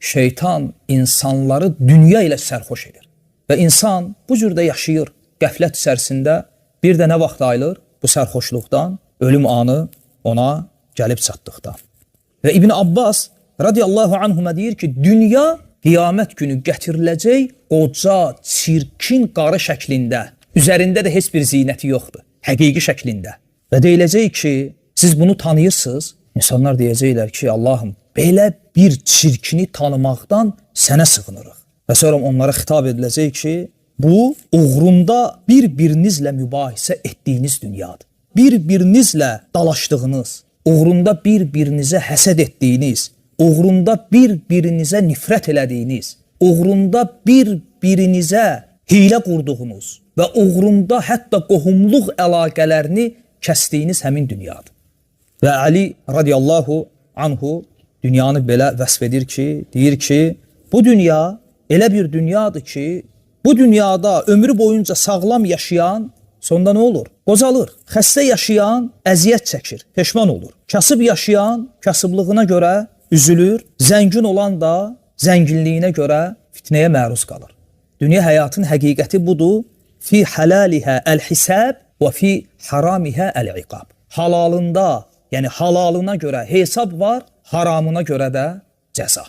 Şeytan insanları dünya ilə sərxoş edir. Və insan bu cür də yaşayır qəflət içərisində. Bir də nə vaxt ayılır bu sərxoşluqdan? Ölüm anı ona gəlib çatdıqda. Və İbn Abbas radiyallahu anhuma deyir ki, dünya qiyamət günü gətiriləcək qoca, çirkin qarı şəklində. Üzərində də heç bir zinəti yoxdur. Həqiqi şəklində. Və deyiləcək ki, siz bunu tanıyırsınız. İnsanlar deyəcəklər ki, Allahım, belə bir çirkini tanımaqdan sənə sığınırıq. Və sonra onlara xitab ediləcək ki, bu uğrunda bir-birinizlə mübahisə etdiyiniz dünyadır. Bir-birinizlə dalaşdığınız, uğrunda bir-birinizə həsəd etdiyiniz, uğrunda bir-birinizə nifrət elədiyiniz, uğrunda bir-birinizə hiylə qurduğunuz və uğrunda hətta qohumluq əlaqələrini kəsdiyiniz həmin dünyadır. Və Əli radiyallahu anhu dünyanı belə vəsf edir ki, deyir ki, bu dünya elə bir dünyadır ki, bu dünyada ömrü boyunca sağlam yaşayan sonda nə olur? Qocalır. Xəstə yaşayan əziyyət çəkir, peşman olur. Kasıb yaşayan kasıblığına görə üzülür, zəngin olan da zənginliyinə görə fitnəyə məruz qalır. Dünya həyatının həqiqəti budur. Fi halalihə əl-hisab və fi haramihə əl-iqab. Halalında, yəni halalına görə hesab var, haramına görə də cəza.